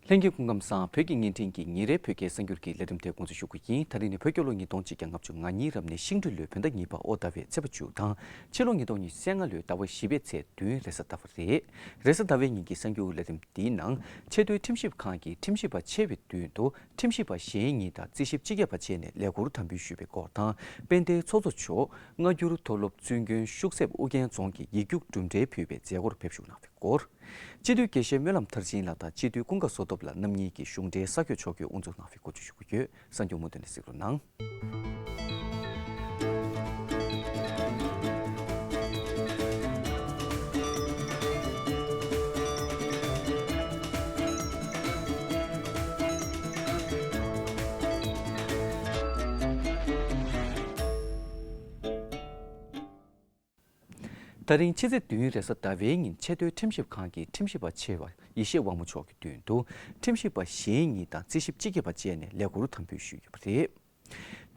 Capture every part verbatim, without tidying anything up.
ལྷན་རྒྱས་སྐུ་ཁམས་བཟང་། བོད་ཀྱི་བརྙན་འཕྲིན་གྱི་ཉིན་རེའི་བོད་སྐད་གསར་འགྱུར་གྱི་ལས་རིམ་དེ་འགོ་འཛུགས་ཞུ་རྒྱུ་ཡིན། ད་རིང་ནི་བོད་རྒྱལ་ལོ་ཉིས་སྟོང་གཅིག་བརྒྱ་ལྔ་བཅུ་ང་གཉིས་རབ་གནས་ཤིང་སྦྲུལ་ལོའི་བོད་ཟླ་གཉིས་པ་ཨོ་ཟླ་བའི་ཚེས་པ་བཅུ་དང་། ཕྱི་ལོ་ཉིས་སྟོང་ཉི་ཤུ་རྩ་ལྔ་ལོའི་ཟླ་བ་བཞི་པའི་ཚེས་བདུན་རེས་གཟའ་ཟླ་བ་རེད། རེས་གཟའ་ཟླ་བའི་ཉིན་གྱི་གསར་འགྱུར་ལས་རིམ་འདིའི་ནང་ཆེས་མཐོའི་ཁྲིམས་ཞིབ་ཁང་གི་ཁྲིམས་ཞིབ་པ་ཆེ་བའི་མདུན་དུ་ཁྲིམས་ཞིབ་པ་གཞན་གཉིས་དང་རྩིས་ཞིབ་སྤྱི་ཁྱབ་པ་བཅས་ནས་ལས་ཁུར་དམ་འབུལ་ཞུས་པའི་སྐོར་དང་། དཔལ་ལྡན་ཚོགས་གཙོ་མཆོག་སྔ་འགྱུར་མཐོ་སློབ་བཙུན་དགོན་ཤུག་གསེབ་ཨུ་རྒྱན་རྫོང་གི་ཡིག་རྒྱུགས་གྲུབ་འབྲས་ཕུལ་བའི་མཛད་སྒོར་ཕེབས་བཞུགས་གནང་བའི་སྐོར། སྤྱི་འཐུས་དགེ་བཤེས་སྨོན་ལམ་མཐར་ཕྱིན་ལགས་དང་སྤྱི་འཐུས་ཀུན་དགའ་བསོད་སྟོབས་ལགས་རྣམ་གཉིས་ཀྱིས་གཞུང་འབྲེལ་ས་གོས་ཕྱོགས་བསྐྱོད་དབུ་འཛུགས་གནང་བའི་སྐོར་བཅས་ཞུ་རྒྱུ་ཡོད། གསར་འགྱུར་མུ་མཐུད་ནས་གཟིགས་རོགས་གནང་། ད་རིང་ཕྱི་ཚེས་བདུན་རེས་གཟའ་ཟླ་བའི་ཉིན་ཆེས་མཐོའི་ཁྲིམས་ཞིབ་ཁང་གི་ཁྲིམས་ཞིབ་པ་ཆེ་བ་ཡེ་ཤེས་དབང་མོ་མཆོག་གི་མདུན་དུ་ཁྲིམས་ཞིབ་པ་གཞན་གཉིས་དང་རྩིས་ཞིབ་སྤྱི་ཁྱབ་པ་བཅས་ནས་ལས་ཁུར་དམ་འབུལ་ཞུས་ཡོད་པ་རེད།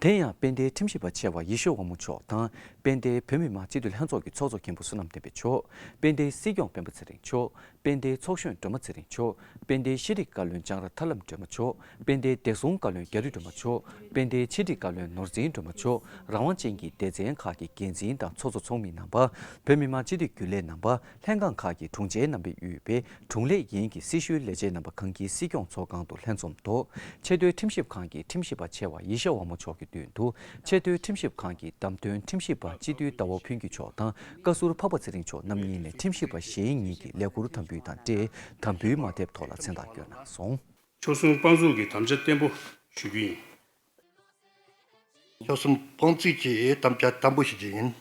དེ་ཡང་དཔལ་ལྡན་ཁྲིམས་ཞིབ་པ་ཆེ་བ་ཡེ་ཤེས་དབང་མོ་མཆོག་དང་། དཔལ་ལྡན་བོད་མི་མང་སྤྱི་འཐུས་ལྷན་ཚོགས་ཀྱི་ཚོགས་གཙོ་མཁན་པོ་བསོད་ནམས་བསྟན་འཕེལ་མཆོག་དཔལ་ལྡན་སྲིད་སྐྱོང་སྤེན་པ་ཚེ་རིང་མཆོག་དཔལ་ལྡན་ཚོགས་གཞོན་སྒྲོལ་མ་ཚེ་རིང་མཆོག་དཔལ་ལྡན་ཤེས་རིག་བཀའ་བློན་ལྕང་ར་ཐར་ལམ་སྒྲོལ་མ་མཆོག་དཔལ་ལྡན་བདེ་སྲུང་བཀའ་བློན་རྒྱ་རི་སྒྲོལ་མ་མཆོག་དཔལ་ལྡན་ཕྱི་དྲིལ་བཀའ་བློན་ནོར་འཛིན་སྒྲོལ་མ་མཆོག་རང་དབང་ཅན་གྱི་སྡེ་ཚན་ཁག་གི་འགན་འཛིན་དང་ཚོགས་གཙོ་ཚོགས་མི་རྣམ་པ། བོད་མི་མང་སྤྱི་འཐུས་རྒྱུན་ལས་རྣམ་པ། ལྷན་ཁང་ཁག་གི་དྲུང་ཆེ་རྣམ་པས་དབུས་པའི་དྲུང་ལས་ཡིན་གྱི་སྲི་ཞུའི་ལས་བྱེད་རྣམ་པ་གངས་སྐྱིད་སྲིད་སྐྱོང་ཚོགས་ཁང་དུ་ལྷན་འཛོམས་ཐོག་ཆེས་མཐོའི་ཁྲིམས་ཞིབ་ཁང་གི་ཁྲིམས་ཞིབ་པ་ཆེ་བ་ཡེ་ཤེས་དབང་མོ་མཆོག་གི་མདུན་དུ་ཆེས་མཐོའི་ཁྲིམས་ཞིབ་ཁང་གི་བདམས་ཐོན་ཁྲིམས་ཞིབ་པ་སྤྱི་འཐུས་ཟླ་བ་ཕུན་སྐྱིད་མཆོག་དང་བཀའ་ཟུར་འཕགས་པ་ཚེ་རིང་མཆོག་རྣམ་གཉིས་ནས་ཁྲིམས་ཞིབ་པ་གཞན་གཉིས་ཀྱི་ལས་ཁུར་དམ་འབུལ་དང་འབྲེལ་དམ་འབུལ་མ་ཐེབས་ཐོག་ལ་མཚན་རྟགས་བསྐྱོན་གནང་སོང་། མཆོག་གསུམ་དཔང་འཛུགས་ཀྱི་དམ་བཅའ་བརྟན་པོ་ཞུ་རྒྱུ་ཡིན། མཆོག་གསུམ་དཔང་བཙུགས་ཀྱིས་དམ་བཅའ་བརྟན་པོ་ཞུ་རྒྱུ་ཡིན།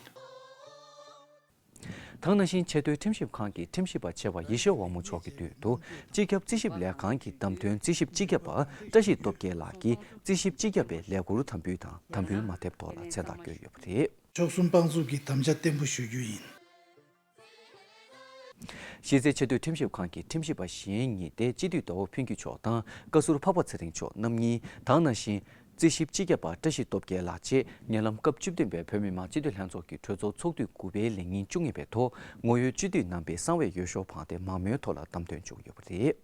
དེ་ནང་བཞིན་ཆེས་མཐོའི་ཁྲིམས་ཞིབ་ཁང་གི་ཁྲིམས་ཞིབ་པ་ཆེ་བ་ཡེ་ཤེས་དབང་མོ་མཆོག་གི་མདུན་དུ་སྤྱི་ཁྱབ་རྩིས་ཞིབ་ལས་ཁང་གི་བདམས་ཐོན་རྩིས་ཞིབ་སྤྱི་ཁྱབ་པ་བཀྲ་ཤིས་སྟོབས་རྒྱལ་ལགས་ཀྱིས་རྩིས་ཞིབ་སྤྱི་ཁྱབ་པའི་ལས་ཁུར་དམ་འབུལ་དང་དམ་འབུལ་མ་ཐེབས་ཐོག་ལ་མཚན་རྟགས་བསྐྱོན་ཡོད་པ་རེད། མཆོག་གསུམ་དཔང་འཛུགས་ཀྱིས་དམ་བཅའ་བརྟན་པོ་ཞུ་རྒྱུ་ཡིན། གཞི་རྩའི་ཆེས་མཐོའི་ཁྲིམས་ཞིབ་ཁང་གི་ཁྲིམས་ཞིབ་པ་གཞན་གཉིས་ཏེ་སྤྱི་འཐུས་ཟླ་བ་ཕུན་སྐྱིད་མཆོག་དང་བཀའ་ཟུར་འཕགས་པ་ཚེ་རིང་མཆོག་རྣམ་གཉིས་དང་ནང་བཞིན་རྩིས་ཞིབ་སྤྱི་ཁྱབ་པ་བཀྲ་ཤིས་སྟོབས་རྒྱལ་ལགས་བཅས་ཉེ་ལམ་སྐབས་བཅུ་བདུན་པའི་བོད་མི་མང་སྤྱི་འཐུས་ལྷན་ཚོགས་ཀྱི་གྲོས་ཚོགས་ཚོགས་དུས་དགུ་པའི་ལས་ཉིན་བཅུ་གཉིས་པའི་ཐོག་ངོ་ཡོད་སྤྱི་འཐུས་རྣམ་པས་གསང་བའི་འོས་ཤོག་འཕངས་ཏེ་མང་མོས་ཐོག་ལ་བདམས་ཐོན་བྱུང་ཡོད་པ་རེད།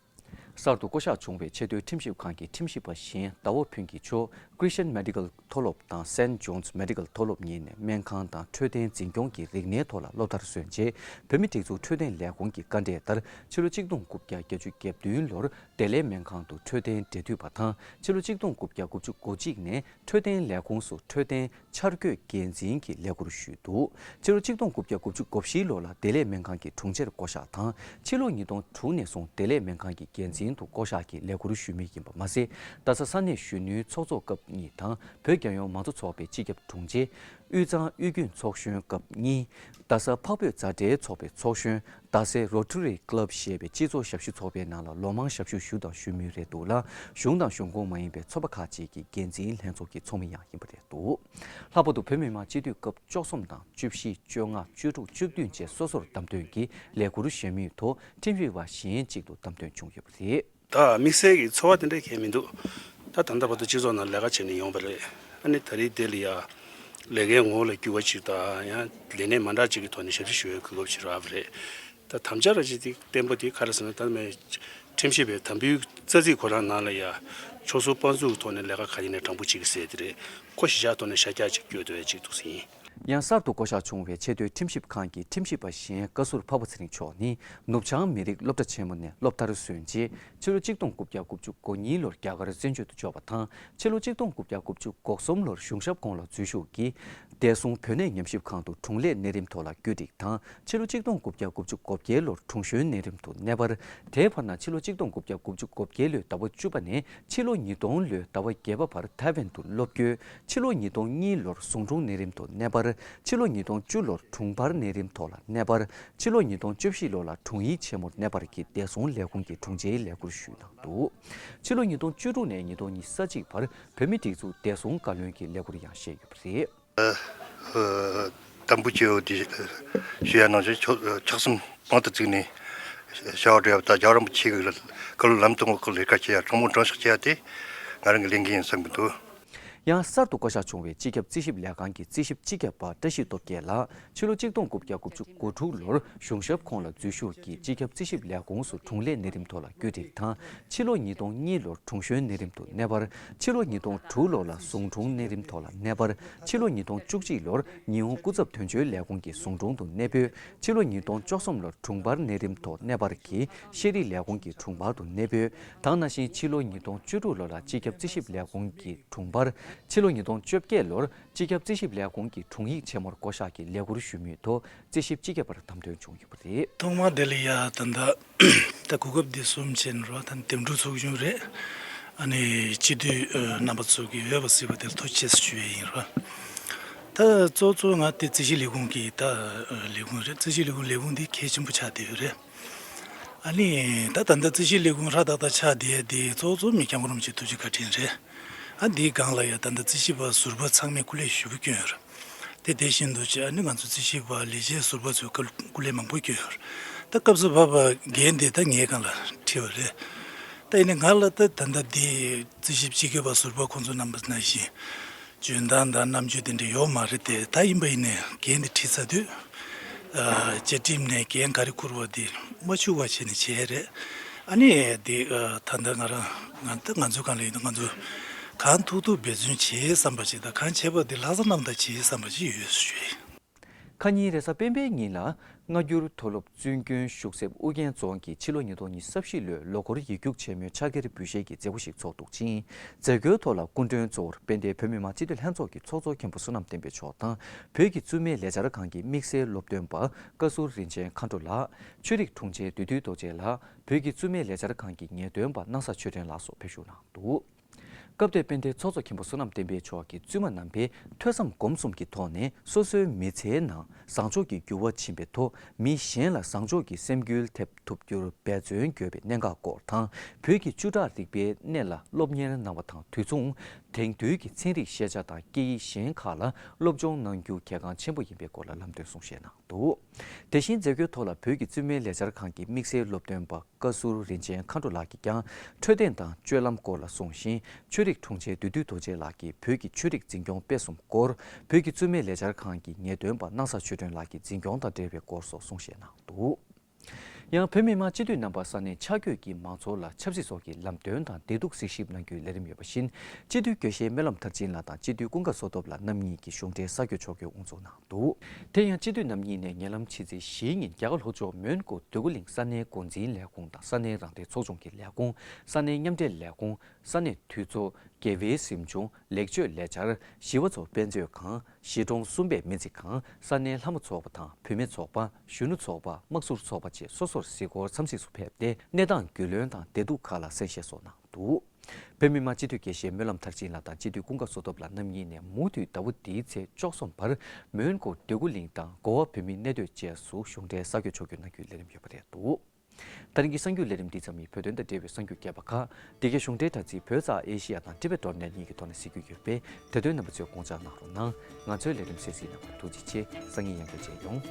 གསར་དུ་བསྐོ་གཞག་བྱུང་བའི་ཆེས་མཐོའི་ཁྲིམས་ཞིབ་ཁང་གི་ཁྲིམས་ཞིབ་པ་གཞན་ཟླ་བ་ཕུན་སྐྱིད་མཆོག་Christian Medical མཐོ་སློབ་དང་Saint John's Medical མཐོ་སློབ་གཉིས་ནས་སྨན་ཁང་དང་འཕྲོད་བསྟེན་འཛིན་སྐྱོང་གི་རིག་གནས་ཐོག་ལ་སློབ་མཐར་སོན་རྗེས་བོད་མིའི་སྒྲིག་འཛུགས་འཕྲོད་བསྟེན་ལས་ཁུངས་ཀྱི་བཀའ་འབྲས་ལྟར་ཕྱི་ལོ་གཅིག་སྟོང་དགུ་བརྒྱ་བརྒྱད་ཅུ་གྱ་བདུན་ལོར་བདེ་ལེགས་སྨན་ཁང་དུ་འཕྲོད་བསྟེན་འབྲེལ་མཐུད་པ་དང་ཕྱི་ལོ་གཅིག་སྟོང་དགུ་བརྒྱ་དགུ་བཅུ་གོ་གཅིག་ནས་འཕྲོད་བསྟེན་ལས་ཁུངས་སུ་འཕྲོད་བསྟེན་འཆར་འགོད་འགན་འཛིན་གྱི་ལས་ཁུར་ཞུས་འདུག་ཕྱི་ལོ་གཅིག་སྟོང་དགུ་བརྒྱ་དགུ་བཅུ་གོ་བཞི་ལོ་ལ་བདེ་ལེགས་སྨན་ཁང་གི་དྲུང་ཆེར་བསྐོ་གཞག་དང་ཕྱི་ལོ་ཉིས་སྟོང་དྲུག་ནས་བཟུང་བདེ་ལེགས་སྨན་ཁང་གི་འགན་འཛིན་དུ་བསྐོ་གཞག་གི་ལས་ཁུར་ཞུས་མུས་ཡིན་པ་མ་ཟད། རྡ་ས་ས་གནས་གཞོན་ནུའི་ཚོགས་གཙོ་སྐབས་གཉིས་དང་བོད་རྒྱལ་ཡོངས་མང་གཙོ་ཚོགས་པའི་སྤྱི་ཁྱབ་དྲུང་ཆེ། དབུས་གཙང་དབུས་རྒྱུན་ཚོགས་གཞོན་སྐབས་གཉིས། རྡ་ས་འཕགས་བོད་མཛའ་འབྲེལ་ཚོགས་པའི་ཚོགས་གཞོན། རྡ་སའི་Rotary Club ཞེས་པའི་སྤྱི་ཚོགས་ཞབས་ཞུ་ཚོགས་པའི་ནང་ལ་ལོ་མང་ཞབས་ཞུ་ཞུས་དང་ཞུ་མུས་རེད་འདུག་ལ། གཞུང་དང་གཞུང་ཁོངས་མ་ཡིན་པའི་ཚོགས་པ་ཁག་ཅིག་གི་འགན་འཛིན་ལྷན་ཚོགས་ཀྱི་ཚོགས་མི་ཡང་ཡིན་པ་རེད་འདུག་ལྷག་པར་དུ་བོད་མི་མང་སྤྱི་འཐུས་སྐབས་བཅུ་གསུམ་དང་བཅུ་བཞི། བཅོ་ལྔ། བཅུ་དྲུག་བཅུ་བདུན་བཅས་སོ་སོར་བདམས་ཐོན་གྱིས་ལས་ཁུར་གཞན་མུས་ཐོག་ཁྲིམས་ཞིབ་པ་གཞན་གཅིག་ཏུ་བདམས་ཐོན་བྱུང་ཡོད་པ་རེད། ད་དམིགས་བསལ་གྱི་ཚོར་བ་དེ་འདྲ་གང་ཡང་མི་འདུག་ད་ད་ལྟ་བར་དུ་སྤྱི་ཚོགས་ནང་ལས་ཀ་བྱས་ནས་ཡོང་བ་རེད། ཨ་ནི་ད་རེས་འདི་ལ་ཡ་ལས་ཀའི་ངོ་བོ་ལ་འགྱུར་བ་ཞིག་དང་ཡང་ལས་གནས་མ་འདྲ་ཅིག་གི་ཐོག་ནས་ཞབས་ཞུ་ཞུ་བའི་གོ་སྐབས་ཤིག་རག་པ་རེད། ད་དམ་བཅའ་ར་ཅིག་དེ་བརྟན་པོ་དེ་ག་རེ་ཟེར་ན། ད་མེད་ཁྲིམས་ཞིབ་པའི་དམ་འབུལ་རྩ་ཚིག་ཁོ་རང་ནང་ལ་ཡ་མཆོག་གསུམ་དཔང་འཛུགས་ཐོག་ནས་ལས་ཀ་ག་ཡིན་ནའི་དྲང་པོ་བྱེད་ཀྱི་ཟེར་དེ་རེད། ཁོ་གཞིས་ཆགས་ཐོག་ནས་ཤར་རྒྱག་ཅིག་བསྐྱོད་འདོད་ཅིག་འདུག་ཟིན། ཡང་གསར་དུ་བསྐོ་གཞག་བྱུང་བའི་ཆེས་མཐོའི་ཁྲིམས་ཞིབ་ཁང་གི་ཁྲིམས་ཞིབ་པ་གཞན་བཀའ་ཟུར་འཕགས་པ་ཚེ་རིང་མཆོག་ནི་ནུབ་བྱང་མི་རིགས་སློབ་གྲྭ་ཆེན་མོ་ནས་སློབ་མཐར་སོན་རྗེས་ཕྱི་ལོ་གཅིག་སྟོང་དགུ་བརྒྱ་དགུ་བཅུ་གོ་གཉིས་ལོར་རྒྱ་གར་བཙན་བྱོལ་དུ་འབྱོར་བ་དང་ཕྱི་ལོ་གཅིག་སྟོང་དགུ་བརྒྱ་དགུ་བཅུ་གོ་གསུམ་ལོར་གཞུང་ཞབས་གོང་ལ་འཛུལ་ཞུགས་ཀྱིས་བདེ་སྲུང་བོད་གནས་ཉམས་ཞིབ་ཁང་དུ་དྲུང་ལས་གནས་རིམ་ཐོག་ལ་བཀོད་སྒྲིག་དང་ཕྱི་ལོ་གཅིག་སྟོང་དགུ་བརྒྱ་དགུ་བཅུ་གོ་བརྒྱད་ལོར་དྲུང་གཞོན་གནས་རིམ་དུ་གནས་སྤར། དེའི་བར་ན་ཕྱི་ལོ་གཅིག་སྟོང་དགུ་བརྒྱ་དགུ་བཅུ་གོ་བརྒྱད་ལོའི་ཟླ་བ་བཅུ་པ་ནས་ཕྱི་ལོ་ཉིས་སྟོང་ལོའི་ཟླ་བ་བརྒྱད་པ་བར་ཐའེ་ཝན་དུ་སློབ་སྐྱོར། ཕྱི་ལོ་ཉིས་སྟོང་གཉིས་ལོར་ཟུང་དྲུང་གནས་རིམ་དུ་གནས་སྤར། ཕྱི་ལོ་ཉིས་སྟོང་བཅུ་ལོར་དྲུང་འཕར་གནས་རིམ་ཐོག་ལ་གནས་སྤར། ཕྱི་ལོ་ཉིས་སྟོང་བཅུ་བཞི་ལོ་ལ་དྲུང་ཡིག་ཆེན་མོར་གནས་སྤར་གྱིས་བདེ་སྲུང་ལས་ཁུངས་ཀྱི་དྲུང་ཆེའི་ལས་ཁུར་ཞུས་གནང་འདུག་ཕྱི་ལོ་ཉིས་སྟོང་བཅུ་དྲུག་ནས་ཉིས་སྟོང་ཉི་ཤུ་རྩ་གཅིག་བར་བོད་མིའི་སྒྲིག་འཛུགས་བདེ་སྲུང་བཀའ་བློན་གྱི་ལས་ཁུར་ཡང་བཞེས་ཡོད་པ་རེད། ཨ། དམ་འབུལ་ཆེ་བོ་དེ་ཞུ་ཡ་ནང་བཞིན་ཕྱོགས་ཕྱོགས་གསུམ་དཔང་དུ་བཙུགས་ནས་བྱ་བ་སྒྲུབ་ཡ་ད་རྒྱལ་བ་རིན་པོ་ཆེ་གི་བཀའ་སློབ་ལམ་སྟོན་འོག་གི་ལས་ཀ་བྱེད་ཡ་དྲང་མོ་དྲང་བཞག་བྱེད་ཡ་དེ་ང་རང་གི་ལས་འགན་ཡིན་བསམ་གྱི་འདུག་ཡང་གསར་དུ་བསྐོ་གཞག་བྱུང་བའི་སྤྱི་ཁྱབ་རྩིས་ཞིབ་ལས་ཁང་གི་རྩིས་ཞིབ་སྤྱི་ཁྱབ་པ་བཀྲ་ཤིས་སྟོབས་རྒྱལ་ལགས་ཕྱི་ལོ་གཅིག་སྟོང་དགུ་བརྒྱ་དགུ་བཅུ་གོ་དྲུག་ལོར་གཞུང་ཞབས་ཁོངས་ལ་འཛུལ་ཞུགས་ཀྱིས་སྤྱི་ཁྱབ་རྩིས་ཞིབ་ལས་ཁུངས་སུ་དྲུང་ལས་གནས་རིམ་ཐོག་ལ་བཀོད་སྒྲིག་དང་། ཕྱི་ལོ་ཉིས་སྟོང་གཉིས་ལོར་དྲུང་གཞོན་གནས་རིམ་དུ་གནས་སྤར། ཕྱི་ལོ་ཉིས་སྟོང་དྲུག་ལོ་ལ་ཟུང་དྲུང་གནས་རིམ་ཐོག་ལ་གནས་སྤར། ཕྱི་ལོ་ཉིས་སྟོང་བཅུ་གཅིག་ལོར་ཉི་ཧོང་སྐུ་ཚབ་དོན་གཅོད་ལས་ཁུངས་ཀྱི་ཟུང་དྲུང་དུ་གནས་སྤོས། ཕྱི་ལོ་ཉིས་སྟོང་བཅུ་གསུམ་ལོར་དྲུང་འཕར་གནས་རིམ་ཐོག་གནས་སྤར་གྱིས་ཤེས་རིག་ལས་ཁུངས་ཀྱི་དྲུང་འཕར་དུ་གནས་སྤོས། དེ་ནང་བཞིན་ཕྱི་ལོ་ཉིས་སྟོང་བཅུ་དྲུག་ལོ་ལ་སྤྱི་ཁྱབ་རྩིས་ཞིབ་ལས་ཁུངས་ཀྱི་དྲུང་འཕར། ཕྱི་ལོ་ཉིས་སྟོང་བཅོ་བརྒྱད་ལོར་སྤྱི་ཁྱབ་རྩིས་ཞིབ་ལས་ཁུངས་ཀྱི་དྲུང་ཡིག་ཆེན་མོར་བསྐོ་གཞག་གིས་ལས་ཁུར་ཞུ་མུས་ཐོག་རྩིས་ཞིབ་སྤྱི་ཁྱབ་པར་བདམས་ཐོན་བྱུང་ཡོད་པ་རེད། ཐོག་མར་དེ་ལ་ཡ་ད་ལྟ་ད་གོ་སྐབས་འདི་གསུམ་བྱས་ནས་རོ་ད་འདེམས་སྒྲུག་ཚོགས་ཆུང་རེད། ཨ་ནི་སྤྱི་འཐུས་ཨ་རྣམ་པ་ཚོ་གིས་འོས་པ་གཟིགས་པ་དེར་ཐུགས་རྗེ་ཆེ་ཞུ་ཡས་ཡིན་རོ། ད་གཙོ་གཙོ་ང་དེ་རྩིས་ཞིབ་ལས་ཁུངས་ཀྱི་ད་ལས་ཁུངས་རེད། རྩིས་ཞིབ་ལས་ཁུངས་ལས་ཁུངས་འདི་གལ་ཆེན་པོ་ཆགས་བསྡད་ཡོད་རེད། ཨ་ནི་ད་ད་ལྟ་རྩིས་ཞིབ་ལས་ཁུངས་ཧྲ་ཏག་ཏག་ཆགས་བསྡད་ཡ་འདི་གཙོ་གཙོ་མི་སྐྱབས་མགོན་རིན་པོ་ཆེ་ཐུགས་རྗེ་བཀའ་དྲིན་རེད། ཨ་འདིའི་སྒང་ལ་ཡ་ད་ལྟ་རྩིས་ཞིབ་པ་ཟུར་པ་ཚང་མས་སྐུ་ལས་ཞེ་པོ་བསྐྱོན་ཡོད་རེད། དེ་དེ་བཞིན་དུ་ཅི་ཨ་ནི་ང་ཚོ་རྩིས་ཞིབ་པ་ལས་བྱེད་ཟུར་པ་ཚོས་སྐུ་སྐུ་ལས་མང་པོ་བསྐྱོན་ཡོད་རེད། ད་སྐབས་སུ་བབས་པ་འགན་དེ་ད་ངའི་སྒང་ལ་འཁྲི་བ་རེད། ད་ཡིན་ནའི་ང་ལ་ད་ད་ལྟ་འདི་རྩིས་ཞིབ་སྤྱི་ཁྱབ་པ་ཟུར་པ་ཁོང་ཚོ་རྣམ་པ་ནང་བཞིན་འཇོན་ཐང་དང་རྣམ་དཔྱོད་དེ་འདྲ་ཡོད་མ་རེད་དེ། ད་ཡིན་པ་ཡིན་ནའི་འགན་དེ་འཁྲི་ཚར་དུས་ཨ་བཅའ་ཁྲིམས་ནས་འགན་ག་རེ་འཁུར་བ་དེ་མ་འཆུག་པ་བྱས་ནས་བྱས་རེད། ཨ་ནི་དེ་ཨ་ད་ལྟ་ང་རང་ང་ད་ང་ཚོའི་སྒང་ལ་ཡིན་ན་ང་ཚོ་གང་ཐུབ་ཐུབ་འབད་བརྩོན་བྱེད་བསམ་པ་ཞིག་དང་། གང་བྱས་པ་དེ་ལྷག་བསམ་རྣམ་དག་བྱེད་བསམ་པ་ཞིག་ཡོད་ཞུ་ཡིན། ཁ་ཉིན་རེས་གཟའ་སྤེན་པའི་ཉིན་ལ་སྔ་འགྱུར་མཐོ་སློབ་བཙུན་དགོན་ཤུག་གསེབ་ཨུ་རྒྱན་རྫོང་གིས་ཕྱི་ལོ་ཉིས་སྟོང་ཉི་ཤུ་རྩ་བཞི་ལོའི་ལོ་འཁོར་ཡིག་རྒྱུགས་ཆེན་མོའི་ཕྱག་འཁྱེར་འབུལ་བཞེས་ཀྱི་མཛད་སྒོ་ཞིག་ཚོགས་འདུག་ཅིང་། མཛད་སྒོའི་ཐོག་ལ་སྐུ་མགྲོན་གཙོ་བོར་དཔལ་ལྡན་བོད་མི་མང་སྤྱི་འཐུས་ལྷན་ཚོགས་ཀྱི་ཚོགས་གཙོ་མཁན་པོ་བསོད་ནམས་བསྟན་འཕེལ་མཆོག་དང་། བོད་ཀྱི་བཙུན་མའི་ལས་འཆར་ཁང་གི་དམིགས་བསལ་སློབ་སྟོན་པ་བཀའ་ཟུར་རིན་ཆེན་མཁའ་འགྲོ་ལགས། ཆོས་རིག་དྲུང་ཆེ་བདུད་འདུལ་རྡོ་རྗེ་ལགས། བོད་ཀྱི་བཙུན་མའི་ལས་འཆར་ཁང་གི་ངེས་སྟོན་པ་སྣང་ས་ཆོས་སྒྲོན་ལགས་སོགས་ཕེབས་ཞུགས་གནང་འདུག་སྐབས་དེར་དཔལ་ལྡན་ཚོགས་གཙོ་མཁན་པོ་བསོད་ནམས་བསྟན་འཕེལ་མཆོག་གིས་བཙུན་མ་རྣམ་པས་ཐོས་བསམ་སྒོམ་གསུམ་གྱི་ཐོག་ནས་སོ་སོའི་མི་ཚེའི་ནང་བཟང་ཕྱོགས་ཀྱི་འགྱུར་བ་ཕྱིན་པའི་ཐོག་མི་གཞན་ལ་བཟང་ཕྱོགས་ཀྱི་སེམས་འགུལ་ཐེབས་ཐུབ་རྒྱུར་འབད་བརྩོན་དགོས་པའི་གནད་འགག་སྐོར་དང་། བོད་ཀྱི་བཅུ་ཕྲག་རིག་པའི་གནས་ལ་སློབ་གཉེར་གནང་བ་དང་དུས་མཚུངས། དེང་དུས་ཀྱི་ཚན་རིག་ཤེས་བྱ་དང་སྐད་ཡིག་གཞན་ཁག་ལ་སློབ་སྦྱོང་གནང་རྒྱུ་གལ་འགངས་ཆེན་པོ་ཡིན་པའི་སྐོར་ལ་ལམ་སྟོན་གསུང་བཤད་གནང་འདུག་དེ་བཞིན་མཛད་སྒོའི་ཐོག་ལ་བོད་ཀྱི་བཙུན་མའི་ལས་འཆར་ཁང་གི་དམིགས་བསལ་སློབ་སྟོན་པ་བཀའ་ཟུར་རིན་ཆེན་མཁའ་འགྲོ་ལགས་ཀྱིས་ཀྱང་འཕྲོད་བསྟེན་དང་སྤྱོད་ལམ་སྐོར་ལ་གསུངས་ཤིང་། ཆོས་རིག་དྲུང་ཆེ་བདུད་འདུལ་རྡོ་རྗེ་ལགས་ཀྱིས་བོད་ཀྱི་ཆོས་རིག་འཛིན་སྐྱོང་སྤེལ་གསུམ་སྐོར། བོད་ཀྱི་བཙུན་མའི་ལས་འཆར་ཁང་གི་ངེས་སྟོན་པ་སྣང་ས་ཆོས་སྒྲོན་ལགས་ཀྱིས་འཛིན་སྐྱོང་དང་འབྲེལ་བའི་སྐོར་སོགས་གསུང་བཤད་གནང་འདུག་ཡང་བོད་མི་མང་སྤྱི་འཐུས་རྣམ་པ་ས་གནས་ཆ་བགོས་ཀྱིས་མང་ཚོགས་ལ་ཆབ་སྲིད་སོགས་ཀྱི་ལམ་སྟོན་དང་བདེ་སྡུག་གཟིགས་ཞིབ་གནང་རྒྱུའི་ལས་རིམ་ཡོད་པ་བཞིན། སྤྱི་འཐུས་དགེ་བཤེས་སྨོན་ལམ་མཐར་ཕྱིན་ལགས་དང་སྤྱི་འཐུས་ཀུན་དགའ་བསོད་སྟོབས་ལགས་རྣམ་གཉིས་ཀྱིས་གཞུང་འབྲེལ་གསར་འགོད་ཕྱོགས་སྐྱོད་དབུ་འཛུགས་གནང་འདུག་དེ་ཡང་སྤྱི་འཐུས་རྣམ་གཉིས་ནས་ཉེ་ལམ་ཕྱི་ཚེས་བཞིའི་ཉིན་རྒྱ་གར་ལྷོ་ཕྱོགས་མོན་གྷོ་འདོད་རྒུ་གླིང་ས་གནས་འགོ་འཛིན་ལས་ཁུངས་དང་ས་གནས་རང་བདེན་ཚོགས་ཆུང་གི་ལས་ཁུངས། ས་གནས་མཉམ་འབྲེལ་ལས་ཁུངས། ས་གནས་འཐུས་ཚོགས། དགེ་བའི་གཟིམ་ཆུང་། ལེགས་བཅོས་ལས་འཆར། ཞི་བ་འཚོ་དཔེ་མཛོད་ཁང་། གཞིས་གྲོང་གསུམ་པའི་སྨན་རྩིས་ཁང་། ས་གནས་ལྷ་མོ་ཚོགས་པ་དང་བུད་མེད་ཚོགས་པ། གཞོན་ནུ་ཚོགས་པ། དམག་ཟུར་ཚོགས་པ་བཅས་སོ་སོར་གཟིགས་སྐོར་འཚམས་གཟིགས་སུ་ཕེབས་ཏེ་གནས་སྟངས་རྒྱུས་ལོན་དང་བདེ་སྡུག་ཁག་ལ་གསན་བཞེས་སོགས་གནང་འདུག་བོད་མི་མང་སྤྱི་འཐུས་དགེ་བཤེས་སྨོན་ལམ་མཐར་ཕྱིན་ལགས་དང་སྤྱི་འཐུས་ཀུན་དགའ་བསོད་སྟོབས་ལགས་རྣམ་གཉིས་ནས་མུ་མཐུད་ཟླ་བ་འདིའི་ཚེས་བཅུ་གསུམ་བར་མོན་གྷོ་འདོད་རྒུ་གླིང་དང་གོ་བ་བོད་མིའི་གནས་སྡོད་བཅས་སུ་གཞུང་འབྲེལ་གསར་འགོད་ཕྱོགས་སྒྱུར་གནང་རྒྱུའི་ལས་རིམ་ཡོད་པ་རེད་འདུག་ད་རིང་གི་གསར་འགྱུར་ལས་རིམ་འདི་ཙམ་ཡིན། བོད་དོན་དང་འབྲེལ་བའི་གསར་འགྱུར་རྒྱས་པ་ཁག་འདི་གའི་གཞུང་འབྲེལ་དྲ་ཚིགས་བོད་ཙ་ཨེ་ཤི་ཡ་དང་ཊི་བེ་ཊི་ཌོ་ཊི་ནེ་ཊི་གཉིས་ཀྱི་ཐོག་ནས་གཟིགས་རྒྱུ་ཡོད་པས། དེ་དོན་རྣམ་པ་ཚོས་དགོངས་འཇགས་གནང་རོགས་གནང་། ང་ཚོའི་ལས་རིམ་གསན་གཟིགས་གནང་བར་ཐུགས་རྗེ་ཆེ། སང་ཉིན་ཡང་བསྐྱར་མཇལ་ཡོང་།